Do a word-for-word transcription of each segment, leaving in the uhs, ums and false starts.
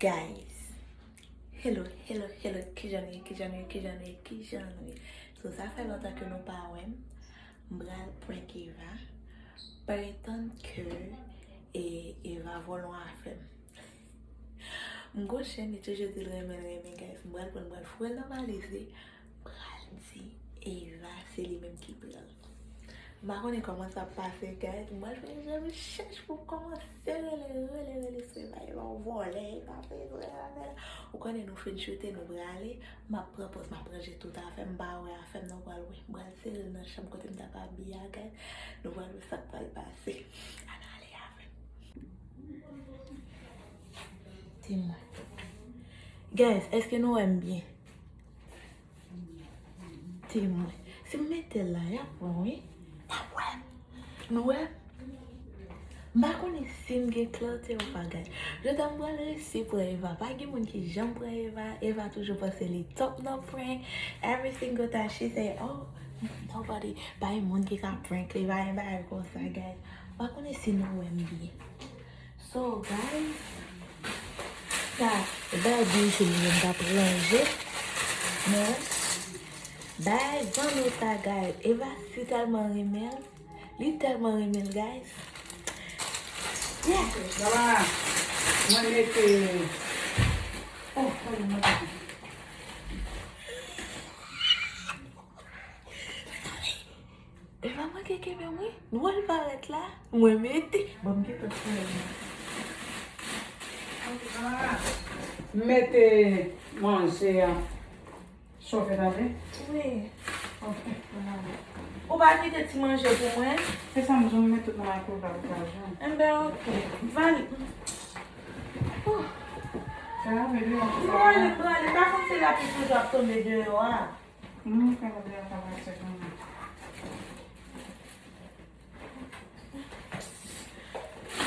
Guys, hello, hello, hello, kijan nou ye, kijan nou ye, kijan nou ye, kijan nou ye? So, sa fè lontan ke nou pa wè m. M pral prank Eva. Pretann ke e, Eva vòlè yon afè m. M gon chèn, li toujou di l renmen l, renmen, guys. M pral pran l, m pral foure l nan valiz li. M pral di Eva se li menm ki pran l. M pa konnen kòman sa ap pase, guys. M pral fè jan m chèch pou m kòmanse rele, rele, rele sou Eva. Eva vòlè, Eva fè, Eva fè. Ou konnen nou fin choute, nou prale. M ap pran pòz, m ap ranje tout afè m, m pa wè afè m nan, ou pral wè. M pral sere l nan chanm kote m t ap abiye a, guys. Nou pral wè sa k pral pase. Ann ale avè m. Di mwen. Guys, èske nou wè m byen? Di mwen. Si m mete l la, y ap wè m, wi. Y ap wè m. Nou wè? M pa konnen si m gen klète ou pa, guys. Jodi a m pral resi pran Eva. Pa gen moun ki janm pran Eva. Eva toujou panse li top nan prank. Every single time she say, "Oh, nobody." Pa gen moun ki ka prank li. Pa gen bagay konsa, guys. M pa konnen si nou wè m byen. So, guys, sa, bay bijou li menm k ap ranje. Men, bay zanno sa, guys. Eva si tèlman renmen l. Li tèlman renmen l, guys. Yeah. Baba, mwen mete. Oh, oh, mwen mete. Eva manke kenbe m, wi. Nou wè l parèt la. Mwen mete. Bon, m gentan fè l. M mete manje a. Chofe tande? Wi. Ok. Ou pa kite ti manje pou mwen? Se sa m di w, m met tout nan maykrowev la pou l ka jwenn. Enben, ok. Vali. Oh. Sa lave deyò. M prale, m prale. Pa konn si lapli toujou ap tonbe deyò a. Nou fè lòt de afè pase kanmenm.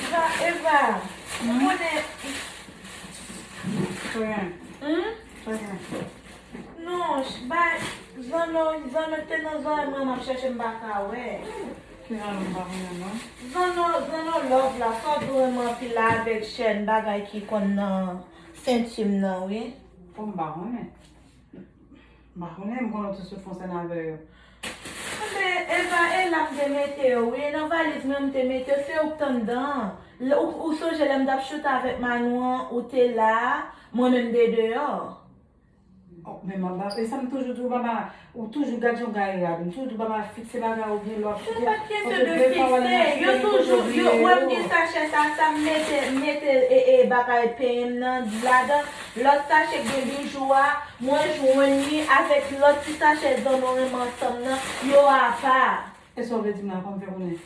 Eva, Eva, ou konnen. Sa gen? Hmm? Sa gen? Non, ch- ba, zanno, zanno te nan zòrèy mwen, m ap chèche, m pa ka wè. Ki zanno m pa konnen, non? Zanno, zanno love la, sa w di w renmen anpil la avèk chèn bagay ki konn nan senti m nan, wi. Bon, m pa konnen. M pa konnen, m konnen w te sot fon sèn avè yo. Enben, Eva, e la m te mete yo, wi, e nan valiz mwen m te mete yo, se ou k t anndan an. Lè, ou, ou sonje lè m t ap choute avèk Manou an, ou te la, mwen menm m te deyò. Oh, men m ap, e sa m toujou di w, Baba, ou toujou gad jan w gaye rad, m toujou di w, Baba, fikse bagay ou byen lè w ap choute. Se pa kesyon de fikse, yo toujou, yo, wè m gen sachè sa, sa m mete, m mete, e, e, bagay penyen m nan ladan, lòt sachè k gen bijou a, mwen jwenn li avèk lòt ti sachè zanno renmen ansanm nan, yo apa. E sa w vle di m la, kòman m fè konnen?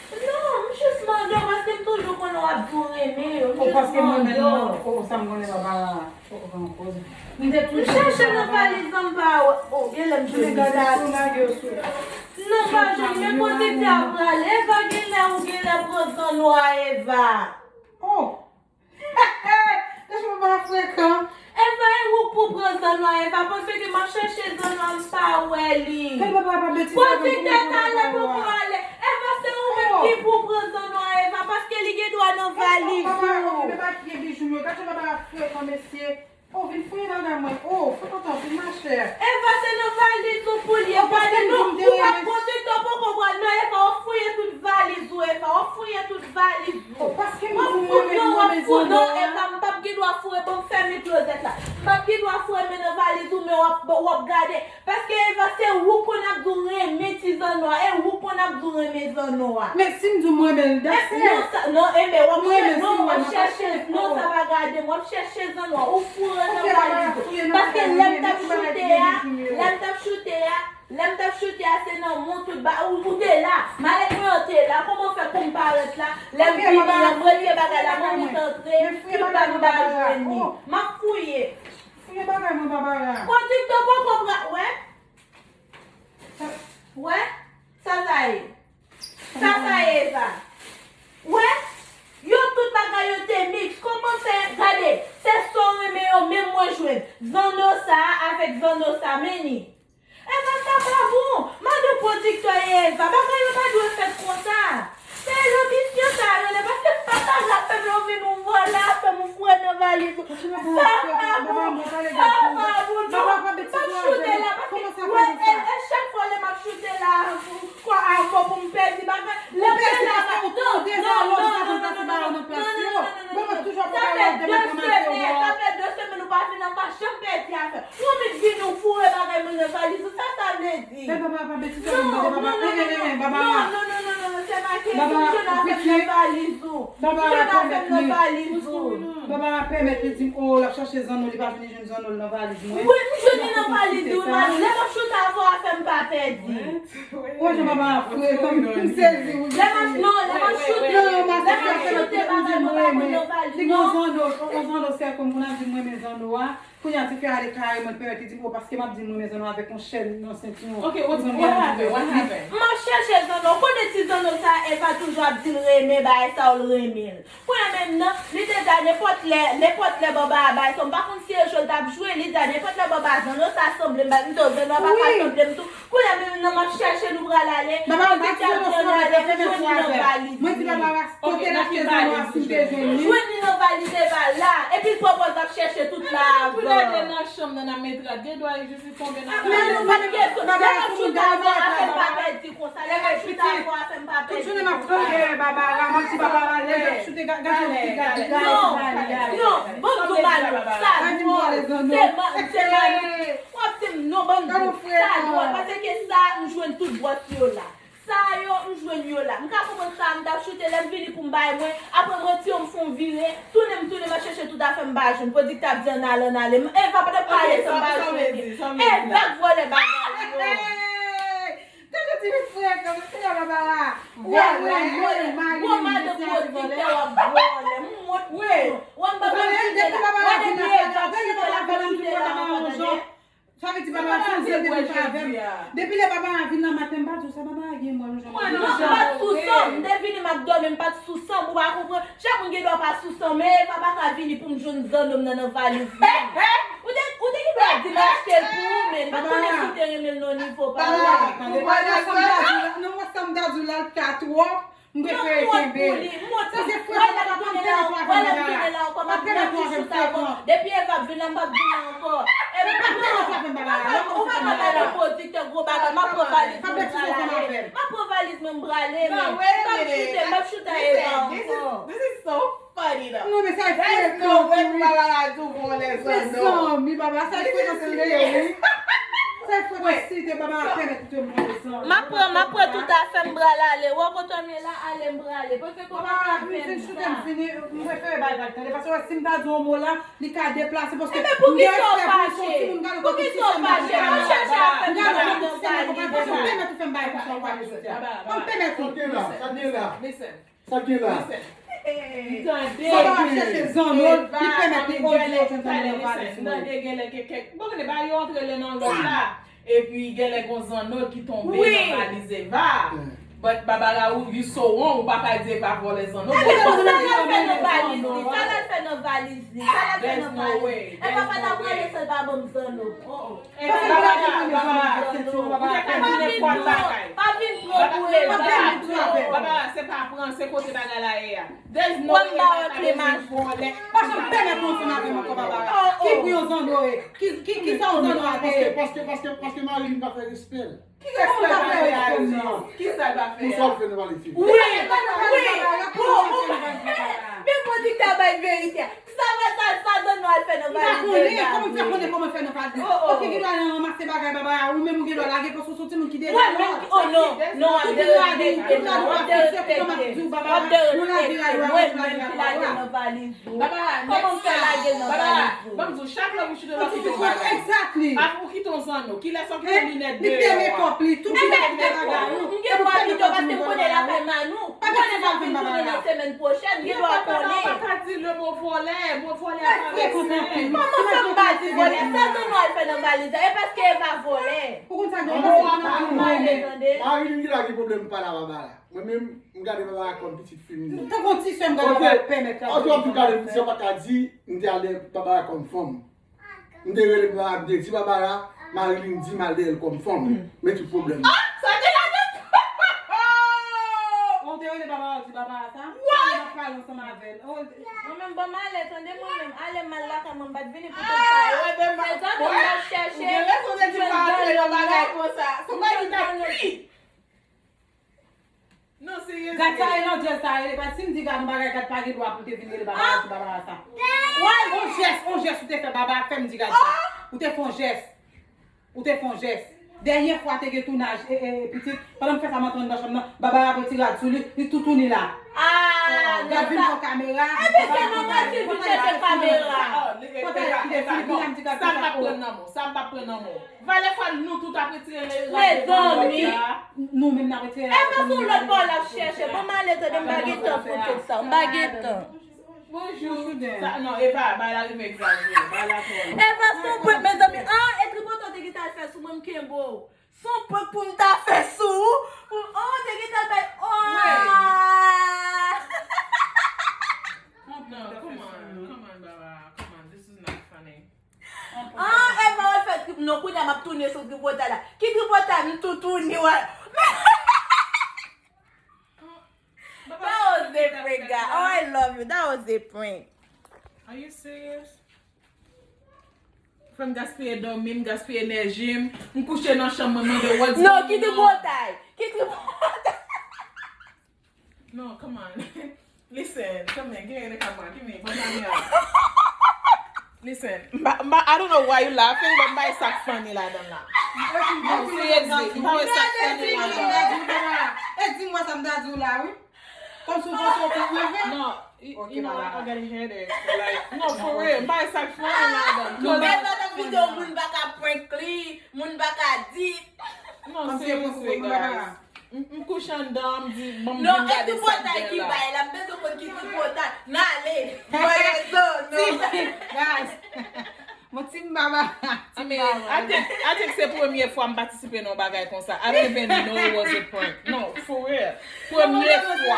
Non, m jis mande w paske m toujou konnen w ap di w renmen yo. M jis mande w. O, paske mwen menm, o, sa m konnen Baba, o, o, pran koze. M te toujou chèche nan valiz lan, m pa wè. O, genlè m jwenn li sa. Non, m pa jwenn, men pwodiktè a prale. Eva, genlè ou genlè pran zanno a Eva. O! Tèt mwen pa frekan. Eva, e ou k pou pran zanno a, Eva, paske m ap chèche zanno a, m pa wè li. Tèt mwen pa, pa betize avè m, pwodiktè talè poko ale. Eva, se ou menm ki pou pran zanno a, Eva, paske li gen dwa nan valiz ou. Papa, okipe pa kiye bijou m yo. Gad jan papa frekan, mesye. O, vin fouye bagay mwen. O, frekan anpil, machè. Eva, se nan valiz ou pou l ye. Pale non, ou pa pwodiktè poko pral non, Eva, w ap fouye tout valiz ou, Eva, w ap fouye tout valiz ou. O, paske m di w mwen menm mwen bezwen dlo a. Non, Eva, m p ap gen dwa foure, ban m fèmen klozèt la. M p ap gen dwa foure men nan valiz ou, men w ap, w ap gade. Paske Eva, se ou konn ap di w renmen ti zanno a, e ou konn ap di w renmen zanno a. Men si m di w mwen renmen l, dase. Non, sa, non, enben, w ap chèche, non, w ap chèche, non, sa pa gade m, w ap chèche zanno a, ou foure nan valiz ou. Paske lè m t ap choute a, lè m t ap choute a, Lè m t ap choute a, se nan mont tout ba, ou, ou te la. Malèt mwen an te la. Kòman fè pou m parèt la? Lè m vini an, premye bagay la, mwen met antre, tout ba m pa jwenn li. M ap fouye. Fouye bagay mwen, Barbara. Pwodiktè poko pral, wè? Wè? Sa sa ye? Sa sa ye, Eva? Wè? Yo tout bagay yo te miks. Kòman fè? Gade, se sa w renmen yo, menm mwen jwenn. Zanno sa a avèk zanno sa, men ni. Eva, sa pa bon. Mande pwodiktè e Eva. Bagay yo pa dwe fèt konsa. Se lanbisyon sa rele. Paske m pa ka la fè m yo vin ou vòlè afè m ou foure nan valiz. Sa pa bon, sa pa bon, non. M ap choute la, paske, wè, e, e chak fwa lè m ap choute la, kwa avè w pou m pèdi bagay, lè m te la, non, non, non, non, non, non, non, non, non, non, non, non, non, non, sa fè de semèn, sa fè de semèn ou pa vin, ou pa janm pèdi afè. Ou anvi vin, ou foure bagay mwen nan valiz ou, sa sa vle di? Baba, pa betize non, non, non, non, non, non, non, non, non, se pa kesyon, m jwenn afè m nan valiz ou. M jwenn afè m nan valiz ou. Baba, pèmèt li di m, oh, l ap chache zanno, li pa vin jwenn zanno l nan valiz mwen. Wi, m jwenn li nan valiz ou, lè m ap choute avè w, afè m pa pèdi. Wè jan baba a frekan, m sezi, wi. Lè m ap, non, lè m ap choute, lè m ap choute, bagay mwen pa konn nan valiz, non. Li gen yon zanno, yon zanno sèkòm, pou n ap di m renmen zanno a. Kounye a, tifi a ale kareman, l pèmèt li di m, oh, paske m ap di m renmen zanno avèk yon chèn nan sentiwon. Ok, what, what happened? What happened? M ap chèche zanno, w konnen ti zanno sa, Eva toujou ap di l renmen bagay sa, ou l renmen l. Kounye a menm nan, li deja nenpòt lè, nenpòt lè baba a bay sa, m pa konn si e jwe l t ap jwe, li deja nenpòt lè baba a zanno sa sanble m, m di w zanno a pa ka sanble m tou. Kounye a menm nan m ap chèche nou pral ale, nou di k ap pran ale, m jwenn li nan valiz li. Mwen di baba a kote l achte zanno a si m te jwenn li. Jwenn li nan valiz Eva la, epi l pran pòz ap chèche tout la avè w. Pou l ale nan chanm nan, nan metrad, gen dwa li jis tonbe nan valiz. Men nou pa kesyon, lè m ap choute avè w, afè m pa pèdi konsa, lè m ap choute avè w, afè m pa pèdi konsa. Tout jounen m ap choute Barbara, m ap di Barbara, lè m ap choute, gade, gade, gade, gade. Non, non, ban m di w bagay, sa dwòl, se ma-, se Manou. W ap di m non, ban m di w, sa dwòl, paske sa, m jwenn tout bwòs yo la. Sa yo, m jwenn yo la. M ka konprann sa, m t ap choute, lè m vini pou m bay mwen, apre m retire, m fè yon vire, tounen, m tounen, m al chèche tout afè m pa jwenn. Pwodiktè ap di ann ale, ann ale. M, Eva pa t ap pale san m pa jwenn li. Eva k vòlè bagay yo. Toujou ti frekan, se la Barbara. Wè, wè, wè, wè, madanm pwodiktè w ap vòlè. M wont pou ou. Wè m pa pale de la. Gade vye Eva, gade Eva, gade Eva. Sa vle di Barbara se yon zen depi pa avè m. Depi lè Barbara vin nan maten, m pa di w sa, Barbara gen mwen yon jan. Non, m pa t sou san m, m te vini, m ap dòmi, m pa t sou san m, ou pa konprann. Chak moun gen dwa pa sou san m, men Eva pa ka vini pou m jwenn zanno m nan, nan valiz li. Ou te, ou te gen dwa di m achte l pou ou, men m pa t konnen si w te renmen l nan nivo pa w la. Barbara, ou wè sa m ta di w la, non, wè sa m ta di w la, l ka twòp. M prefere kenbe l. Sa se frè m pa konn pèmèt w avè m Barbara. M ap pèmèt w avè m frekan. Depi Eva ap vin la, m p ap vin la ankò. Epi m p ap pèmèt w avè m Barbara. Ou pa ka bay nan pwodiktè gwo bagay. M ap pran valiz mwen, m prale. M ap pran valiz mwen, m prale, men m p ap choute, m p ap choute a Eva ankò. This is so funny though. Non, men sa e frekan tou wi. Mezanmi, Barbara, sa e frekan tou wi. Sa e frekan si te Barbara pèmèt ou te mwen mezanmi. M ap pran, m ap pran tout afè m pral ale. Wè kote w ye la, ale m prale. Paske kòman m ap fè m sa? M fin choute, m fini, m prefere bay vag tande. Paske wè si m ta di yon mo la, li ka deplase. Paske m gen respè pou yon ti moun, gade yon ti sèm nan konprann. M pèmèt ou fè m bagay konsa, ou pa mezanmi. M pèmèt ou. Sa gen la, sa gen la. Sa gen la? M tande Eva ap gen lè, tande, listen, m tande gen lè gen kèk, bon, gen de bagay yo antre len nan lòt la, epi gen lè gon zanno ki tonbe nan valiz Eva. But Barbara, ou, you so wrong, ou pa ka di Eva vòlè zanno. Ebyen, bon, sa l al fè nan valiz li? Sa l al fè nan valiz li? Sa l al fè nan valiz li? Eva pa ta prale san l pa ban m zanno. Oh, oh. Barbara, Barbara, ou te ka di nenpòt bagay. Pa vin pran pou Eva. Barbara, se pa pran, se kote bagay la ye a. There's no way Eva ta bezwen vòlè. Pa janm pèmèt ou ansanm avè m ankò, Barbara. Ki bri yon zanno ye? Ki, ki, ki sa yon zanno a te ye? Paske, paske, paske mari li pa fè respè l. Ki respè l pa fè a? Ki sa l pa fè a? Pou sa l fè nan valiz li. Wi, wi, bon, bon. Men pwodiktè bay verite a. Sa vre sa, sa zanno al fè nan valiz Eva? Kòman fè konnen kòman fè nan valiz? Paske gen dwa al ranmase bagay Barbara, ou menm ou gen dwa lage paske w se yon timoun ki derespekte. Wè, men, oh non, non, w ap derespekte, w ap derespekte, w ap derespekte. Mwen menm ki lage l nan valiz ou. Kòman m fè lage l nan valiz ou? Ban m di w, chak lè ou choute w ap kite yon bagay. Exactly. Ou kite yon zanno. Kilès ou kite linèt deyò a? Li kite makeup li, tout bagay li kite bagay ou. M gen dwa kite w paske m konnen lakay Manou. Ou konnen m ap vin tounen nan semèn pwochèn, gen dwa konnen. Ou pa ka di le mo vòlè, mo vòlè a pa make sense. Kòman sa m pa di vòlè? Sa zanno al fè nan valiz la? E paske Eva vòlè. Ou konn sa gen yon bagay ki nan valiz mwen, men. Marilyn ki la gen pwoblèm pa la Barbara. Mwen menm, m gade Barbara kòm pitit fi m ye. Tankou yon ti sè m gade Barbara pèmèt la. Ok, w ap tou gade pitit sè, w pa ka di m te al dèyè Barbara kòm fanm. M te rele Barbara, m te di Barbara, Marilyn di m al dèyè l kòm fanm. Men tout pwoblèm. Ah, sa gen ladan. Ou te rele Barbara, ou di Barbara sa? What? Pale ansanm avè l. Oh, mwen menm, ban m ale, tande, mwen menm. Ale m al lakay mwen, m pa t vini pou tout sa yo. Se zòt mwen ap chèche. Ou gen rezon de di pa antre nan bagay konsa. Se pa li k ap kri. Non, serye. Gad sa e landjèz sa rele, paske si m di gad yon bagay, gad pa gen dwa pou te vin rele Babara ti Babara sa. Why? On jès, on jès ou te fè Babara k fè m di gad sa. Ou te fè on jès. Ou te fè on jès. Dènye fwa te gen tounaj, e, e, e, pitit, pandan m fè sa m antre anndan chanm nan, Babara pran ti rad sou li, li toutouni la. Ah, gad vin pran kamera. Epi se nou menm ki vin chèche kamera. Sa m p ap pran nan men w, sa m p ap pran nan men w. Valè fwa nou tout ap retire le rad de nou menm n ap retire. Epa se yon lòt bò l ap chèche. Bon, m ale tande, m pa gen tan pou tout sa. M pa gen tan. Bonjou. Sa, non, Eva, bay la rive egzajere. Bay la twò. Eva, se yon prank, mezanmi. Ah, e tripote w te gentan al fè sou mwen, m kenbe w. Se yon prank pou m ta fè sou ou. Pou, oh, te gentan bay, oh. Non, come on, come on, Baba, come on, this is not funny. Ah, Eva, w al fè trip, non, kounye a m ap tounen sou tripotay la. Ki tripotay, m toutouni, w al. That was a prank, guys. Oh, I love you. That was a prank. Are you serious? Fè m gaspiye dòmi, m gaspiye enèji m, m kouche nan chanm mwen, mande what's going on. Non, ki tripotay? Ki tripotay? No, come on. Listen, come here, give me the camera, give me, ban m kamera. Listen, m pa, m pa, I don't know why you laughing, but m pa wè sa k funny ladan la. Non, seriously, m pa wè sa k funny ladan la. E di mwen sa m ta di w la, wi. Kòmsi w panse w konn mwen vre? No, y- you know what, I'm getting headache. Like, no, for real, m pa wè sa k funny ladan. Nou menm nan videyo, moun pa ka prank li, moun pa ka di. No, seriously, guys. M, m kouche anndan, m di, bon, m vin gade sa k gen la. Non, e tripotay ki bay la, m bezwen konn ki tripotay. N ale. Mwen rezon, non. Guys, mon team Baba. I mean, I think, I think se premye fwa m patisipe nan yon bagay konsa. I don't even know it was a prank. No, for real. Premye fwa.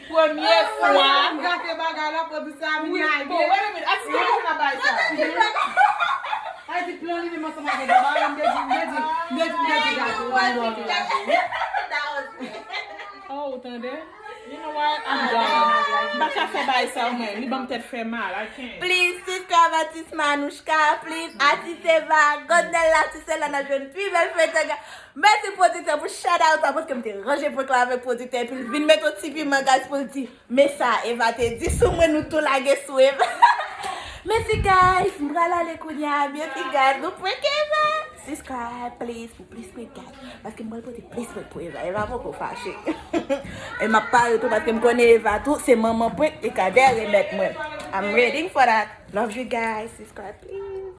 Premye fwa. M gate bagay la, pwodui sa vin lage. Bon, wait a minute. Atis ki te fè nan bagay sa? Ay, di plan li menm ansanm avèk Baba, m te di, m te di, m te di, m te di, gade, w pa dwe ankouraje, wi. Oh, ou tande? You know what? I'm done. M pa ka fè bagay sa yo, men. Li ban m tèt fè mal. I can't. Please subscribe atis Manouchka, please. Atis Eva, Godnel la, atis la, n ap jwenn pi bèl feyton. Mèsi pwodiktè pou shout out la, paske m te ranje prank la avèk pwodiktè, epi l vin met yon ti piman, guys, pou l di, men sa Eva te di sou mwen, nou tou lage sou Eva. Mèsi, guys, m pral ale kounye a, mèsi, guys, nou prank Eva. Subscribe, please, pou plis prank, guys. Paske m pral pote plis prank pou Eva. Eva poko fache. E m ap pare tou paske m konnen Eva tou, se manman prank li ka dè remèt mwen. I'm ready for that. Love you guys. Subscribe, please.